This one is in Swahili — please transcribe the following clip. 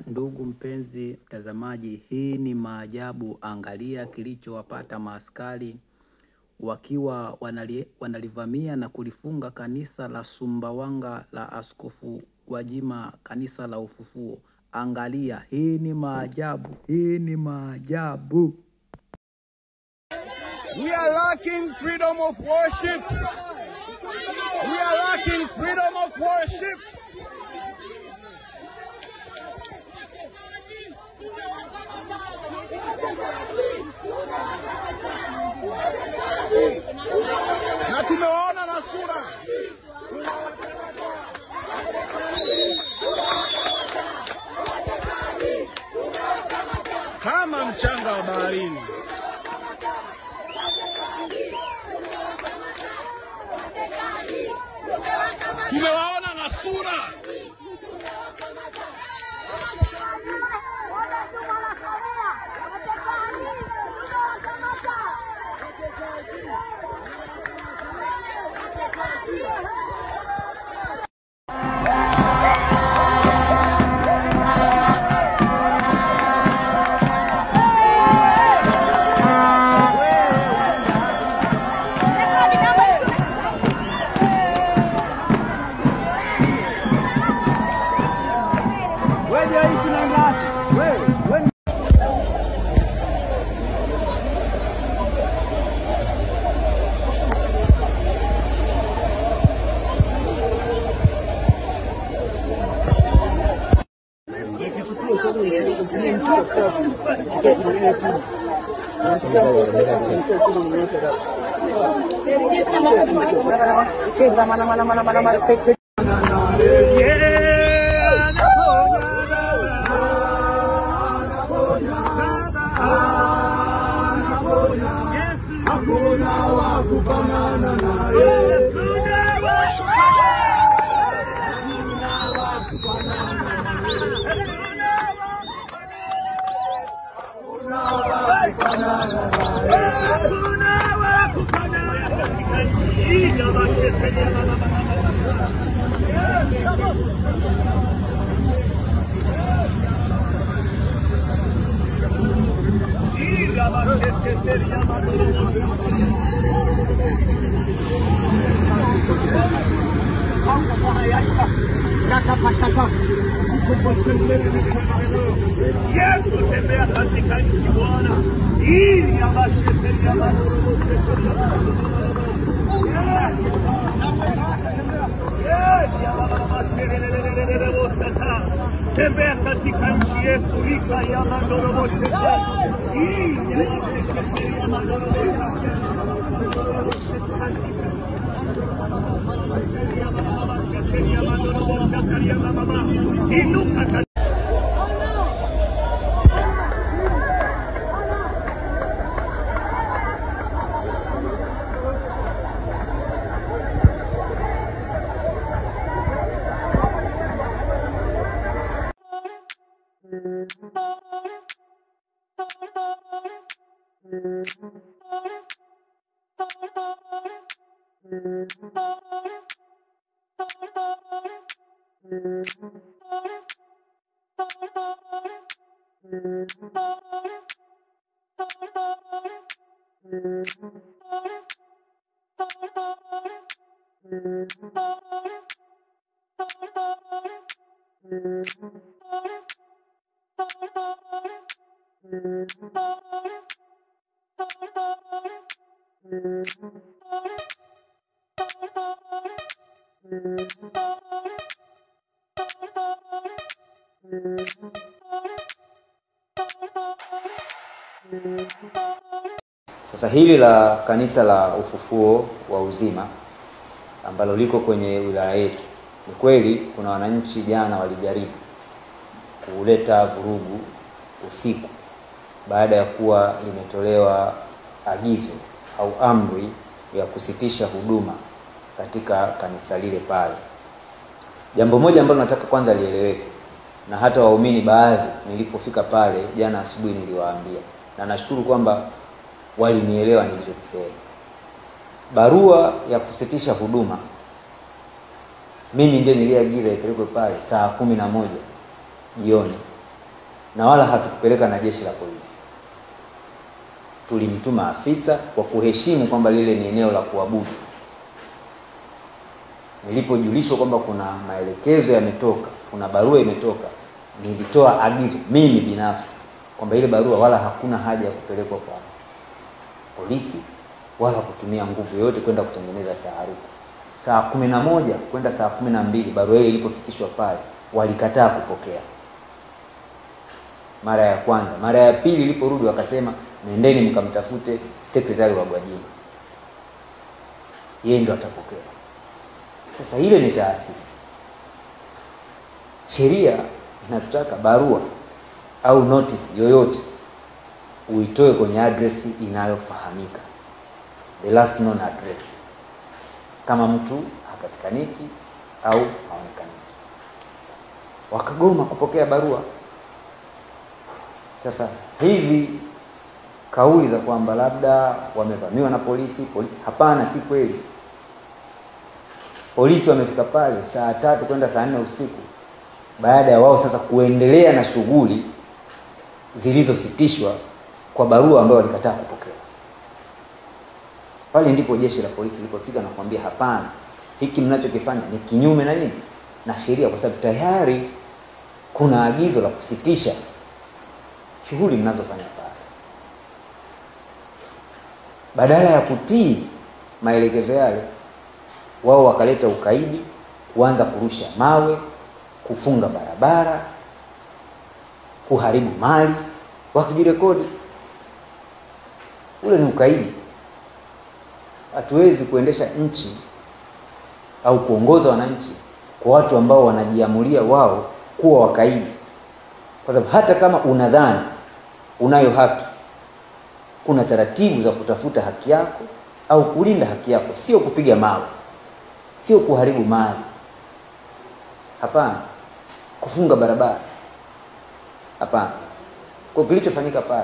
Ndugu mpenzi mtazamaji, hii ni maajabu. Angalia kilichowapata maaskari wakiwa wanalivamia na kulifunga kanisa la Sumbawanga la Askofu Gwajima, kanisa la Ufufuo. Angalia, hii ni maajabu, hii ni maajabu. We are lacking freedom of worship. We are lacking freedom of worship. Na tumeona na sura. Kama mchanga wa baharini. Tumewaona na sura. Yesu tembea katika nchi Bwana, ili tembea katika nchi Yesu rika ya mandoroboseta inuka. Sasa hili la kanisa la Ufufuo wa Uzima ambalo liko kwenye wilaya yetu, ni kweli kuna wananchi jana walijaribu kuleta vurugu usiku baada ya kuwa limetolewa agizo au amri ya kusitisha huduma katika kanisa lile pale. Jambo moja ambalo nataka kwanza lieleweke, na hata waumini baadhi nilipofika pale jana asubuhi niliwaambia, na nashukuru kwamba walinielewa nilichokisema. Barua ya kusitisha huduma mimi ndiye niliagiza ipelekwe pale saa 11 jioni, na wala hatukupeleka na jeshi la polisi. Tulimtuma afisa kwa kuheshimu kwamba lile ni eneo la kuabudu. Nilipojulishwa kwamba kuna maelekezo yametoka, kuna barua imetoka, nilitoa agizo mimi binafsi kwamba ile barua wala hakuna haja ya kupelekwa kwa polisi wala kutumia nguvu yoyote kwenda kutengeneza taharuki. Saa 11 kwenda saa 12 barua ile ilipofikishwa pale, walikataa kupokea. Mara ya kwanza. Mara ya pili iliporudi wakasema nendeni mkamtafute sekretari wa Gwajima, yeye ndo atapokea. Sasa ile ni taasisi. Sheria inataka barua au notice yoyote uitoe kwenye address inayofahamika, the last known address, kama mtu hapatikaniki au haonekaniki. Wakagoma kupokea barua. Sasa hizi kauli za kwamba labda wamevamiwa na polisi, hapana, si kweli. Polisi wamefika pale saa 3 kwenda saa 4 usiku, baada ya wao sasa kuendelea na shughuli zilizositishwa kwa barua ambayo walikataa kupokea. Pale ndipo jeshi la polisi lilipofika na kuambia hapana, hiki mnachokifanya ni kinyume na nini? Na sheria, kwa sababu tayari kuna agizo la kusitisha shughuli mnazofanya pale. Badala ya kutii maelekezo yale, wao wakaleta ukaidi, kuanza kurusha mawe, kufunga barabara, kuharibu mali, wakijirekodi. Ule ni ukaidi. Hatuwezi kuendesha nchi au kuongoza wananchi kwa watu ambao wanajiamulia wao kuwa wakaidi. Kwa sababu hata kama unadhani unayo haki, kuna taratibu za kutafuta haki yako au kulinda haki yako, sio kupiga mawe, sio kuharibu mali. Hapana. Kufunga barabara. Hapana. Kwa kilichofanyika pale